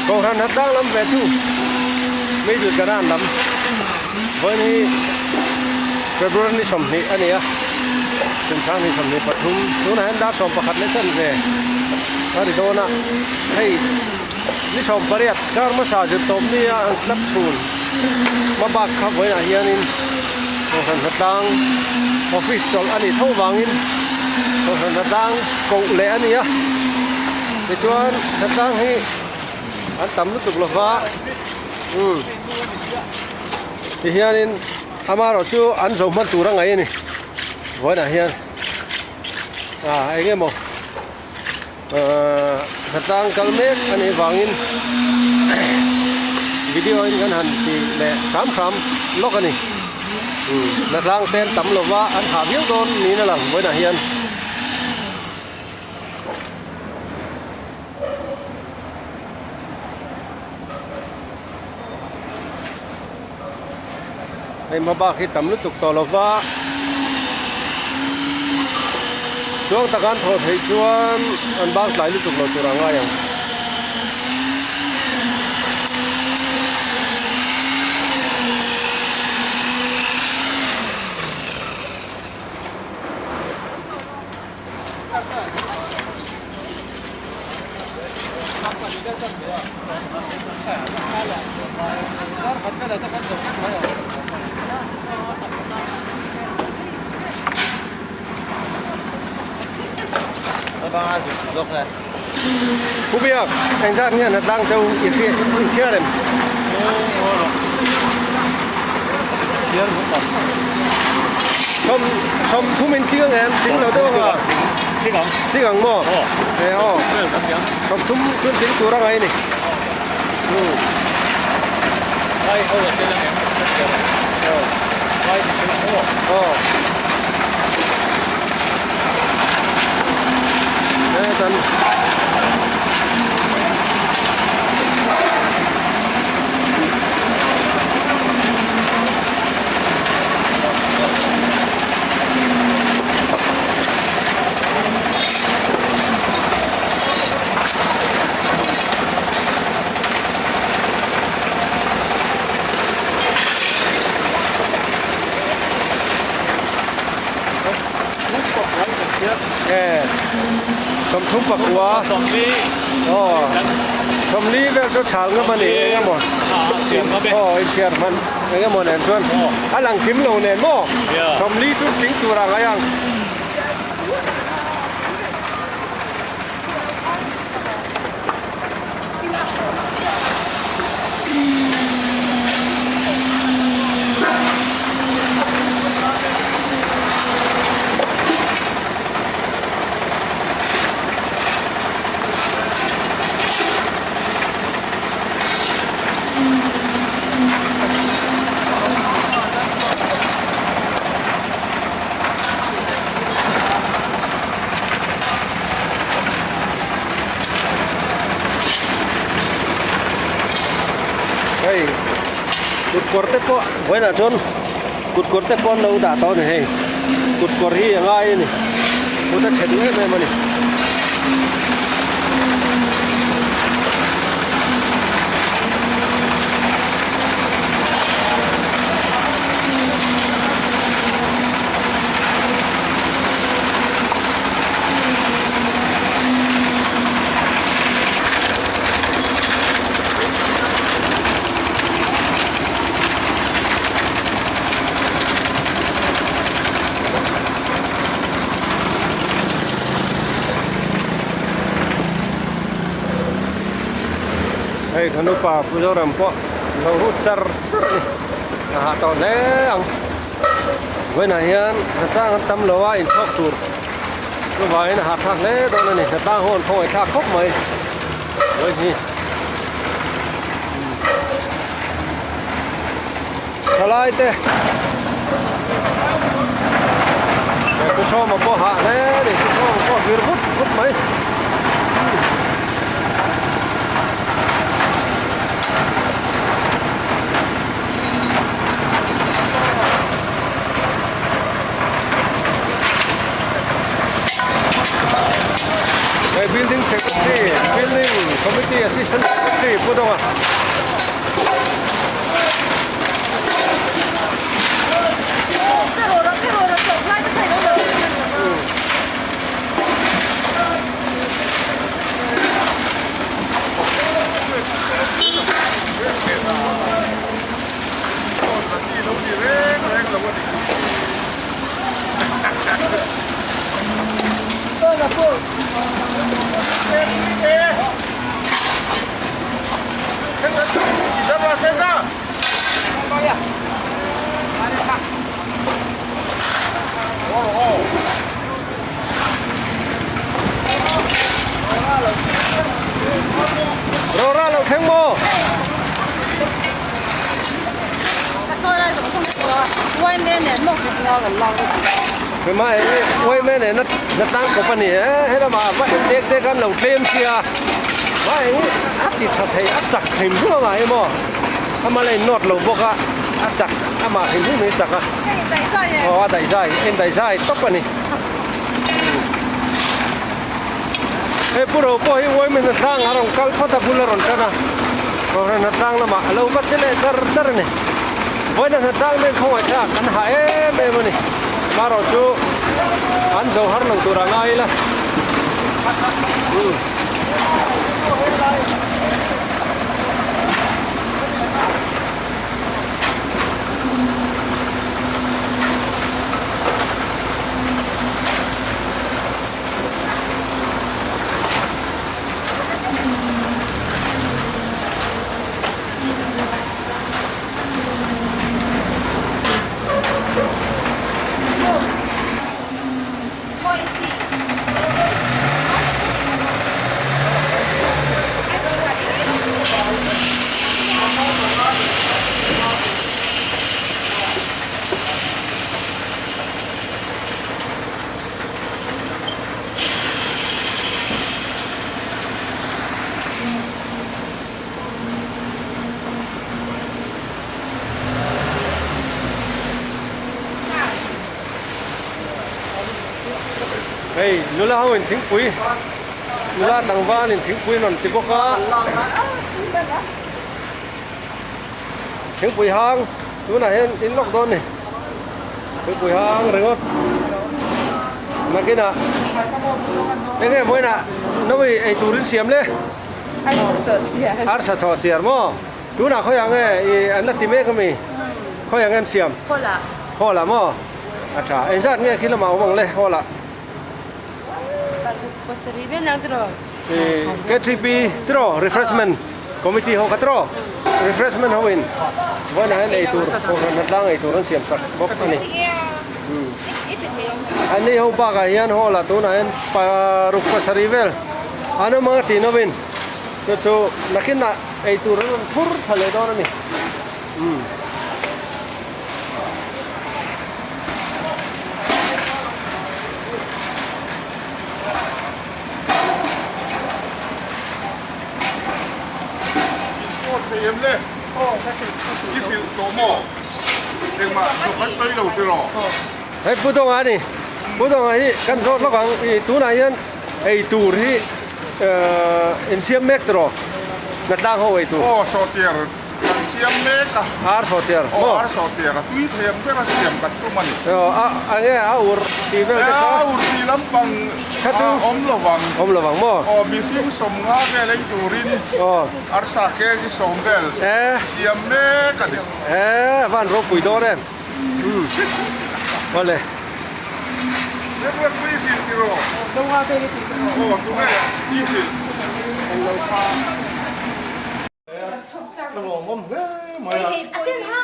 Kohhran Hatlang lam ve chu Middle Kanan lam vawiin hi February ni 20 a ni a, kum 2023 tunah hian dar 11 leh chanve a ri dawn a, hei ni 18 kar hmasa zir tawp nia an slap chhun hma bak kha vawiinah hianin Kohhran Hatlang office chawlh a nih tho vangin Kohhran Hatlang koh leh a ni a, tichuan Hatlang hi an tam lutuk lova umm tihianin amaherawh chu an zo hman tur a ngaih a ni vawiinah hian ah eng emaw ahh Hatlang kal mek a nih vangin video in kan han ti leh hram hram lawk a ni umm Hnatlang te an tam lova an hah viau dawn niin a lang vawiinah hian. Hei hma bak hi tam lutuk tawh lo va, chuang taka an thawh theih chuan an bak tlai lutuk lo tur a ngai ang. Pu Biak, engzat nge an tlang cheu i hria i chhiar em? Sawm sawm thum in tling ang em? Tling lo deuh ang a? Tling ang. Tling ang maw? E aw. Sawm thum chuan tling tur a ngai a ni. Vai ho a tel ang em? Vai ti tel ang maw? Aw. Hetan 34 aw 40 vel chu chhal ngam a ni eng emaw aw inchhiar hman eng emaw nen chuan a lang kim lo nen maw 40 chu tling tur a ngai ang. Hei kut kawr te pawh vawiinah chuan kut kawr te pawh an lo dah tawh a ni hei kut kawr hi a ngai a ni kut a chhe duh em em a ni. Hei kan upa Pu Zoram pawh lo rut char char a ni a hah tawh hle ang vawiinah hian hnatlang an tam lo a inchhawk tur chuvangin a hahthlak hle dawn a ni hnatlang ho an khawngaih thlak khawp mai vawiin hi. Thalai te he Pu Sawma pawh hah hle a ni Pu Sawma pawh vir vut vut mai. He building secretary building. Committee Assistant Secretary Pu Dawnga. Rora lo thleng maw? Hema hei uaime nena hnatlang kawp a ni e, helamah va en dek dek an lo tlem sia, va eng a ti tha thei a chak hrim hrim amah hi maw, ama la innawt lo bawk a, a chak amah hrim hrim hi a chak a, aw a daihzai a indaihzai tawp a ni. Hei pu ro pawh hi uaime hnatlang a rawn kal phawt a bul a rawn tan a, rawn hnatlang lamah a lo va che leh char char a ni. Vawiin a hnatlang nen khawngaih thlak an hah em em a ni. Marawh chu an zo har lo tur a ngai ila. Hei nula ho in thingpui nula tlangval in thingpui an rawn ti bawk a thingpui hang tunah hian in lawk dawn a ni thingpui hang ringawt nakinah enge vawiinah nawi eitur in siam le. Arsa sawh chiar maw? Tunah khawiah nge i an la ti mek ami? Khawiah nge an siam? Hall ah. Hall ah maw? A tha. Engzat nge khi lamah awm ang le hall ah? Pasarih vel ang tiraw? KTP tiraw refreshment committee ho kha tiraw? Refreshment ho in vawiinah hian eitur kohhran hnatlang eitur an siam sak bawk a ni. Anni ho bakah hian hall ah tunah hian paruk pasarih vel an awm ang a tih nawin chu chu nakinah eitur an rawn phur thla leh dawn a ni. Umm. Hei Pu Dawnga a ni. Pu Dawnga hi kan zawt lawk ang i tunah hian ei tur hi insiam mek tiraw Hnatlang ho ei tur. Aw sawhchiar kan siam mek a. Ar sawhchiar maw? Aw ar sawhchiar a tui thei ang bera siam kan tum a ni. Aw a enge a ur tih vel te kha? A ur tih lampang kha chu awm lovang. Awm lovang maw? Aw mihring sawmnga vel ei turin. Aw. Arsa kg sawm vel siam mek a ni. E van ropui dawn em. Awle. Remruatpui i hrilh tiraw? Aw tunge i hrilh? Ka lawmawm hle mai a,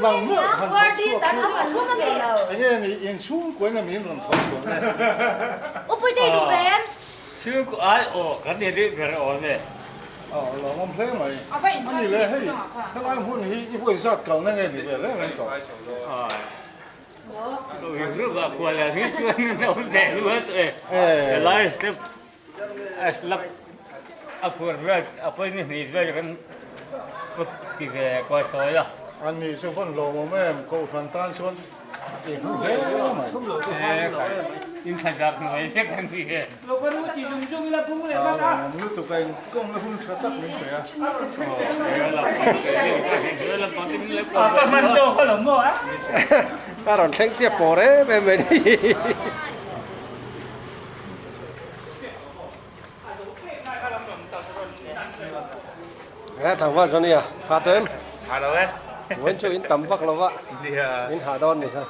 nang meuh han thawk chhuak chu enge ni inchhungkuain a min rawn thawk chhuak le? Chhungkua ai aw kan ni rih ber awm e. Aw lawmawm hle mai. A ni le hei helai hmun hi i vawi zat kalna nge ni ve reng reng tawh. A ni chu vawn lawmawm em kohhran tan chuan i hmu hle mai. A rawn thleng chiah pawh rem em mai ni. He tlangval chuan nia tha tawh em? Tha lo e. Vawiin chu in tam vak lo va. Nia. In hah dawn ni kha.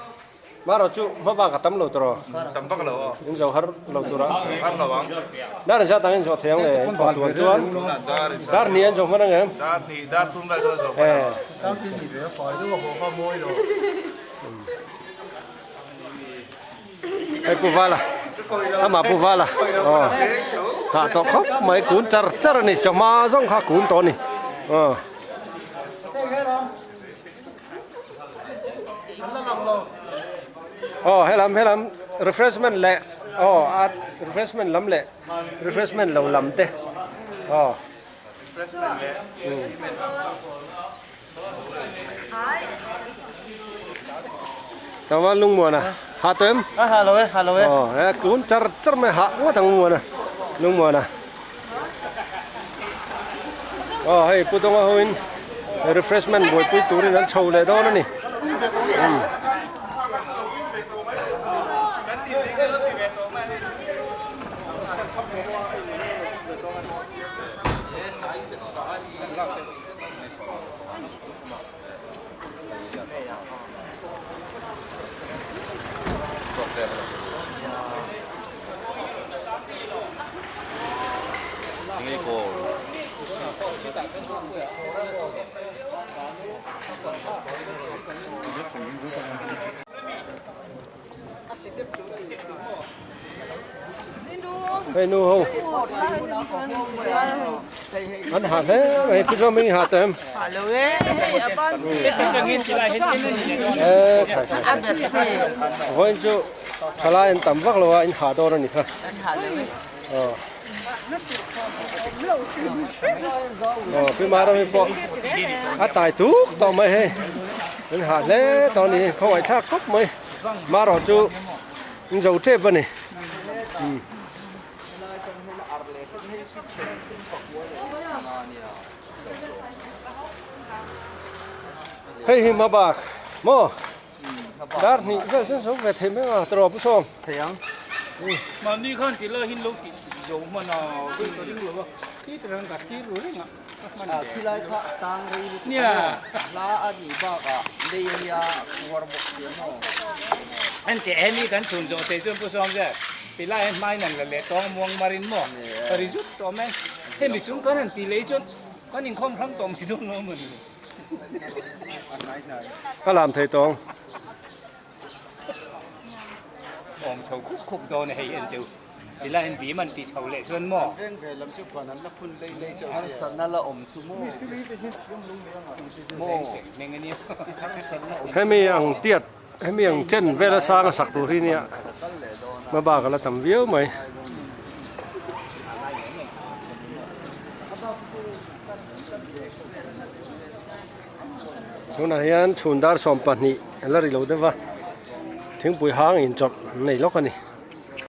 Marawh chu hma bak a tam lo tur aw. Tam vak lo aw. In zo har lo tur a. Har lo ang. Dar in zat ang in zawh thei ang le. In thawh tuan chuan. Dar hnih an zawh hman ang em? Dar hnih, dar thum vel chuan a zawh hman ang. Hei Pu Vala, amah Pu Vala, aw hah tawh khawp mai kun char char a ni, chawhma zawng kha kun tawh a ni, aw. Aw helam helam refreshment leh aw a refreshment lam leh refreshment lo lam te aw. Tlangval lungmuana ha tawh em? A ha lo e, ha lo e. Aw, he kun char char mai ha ngawt ang muana lungmuana. Aw, hei Pu Dawnga hoin refreshment buaipui turin an chho leh dawn a ni. Umm. Hei nu ho an hah hle mai pu zawm in hah tawh em vawiin chu thalai an tam vak lo a in hah dawn a ni kha aw pi Marami pawh a tai tuk tawh mai hei an hah hle tawh a ni khawngaihthlak khawp mai. Marawh chu in zo tep a ni. Hei hi hmabak maw dar hnih vel chuan zo ve thei mai a tawrh pu sawm. Thei ang. Mahni khan ti lai hin lo tih zo hman a ka ring lo a khi te rang ka thlir ru reng a. Khilai kha a tang rei lutuk a nia, hla a nih bakah lei a nia a khuar bawk si a maw? Ente hemi kan chhun zawh thei chuan Pu Sawmze, tilai hian hmain an la leh tawng muang marin maw? Ka ri zut tawh mai. Hemi chung kan han ti lei chuan kan inkhawm hrang tawh mai dawn lo a maw ni? Ka lam thei tawng. Awm chho khup khup dawn a hei enteu. Tilai hian bim an tih chho leh chuan maw? Veng ve lam chu khuan an la phun lei lei chauh sia. Harsatna la awm chu maw? Maw? Hemi ang tiat, hemi ang chen vela sang a sak tur hi nia hmabak a la tam viau mai. Tunah hian chhun dar 12 a la ri lo deuh va, thingpui hang inchawlh an nei lawk a ni.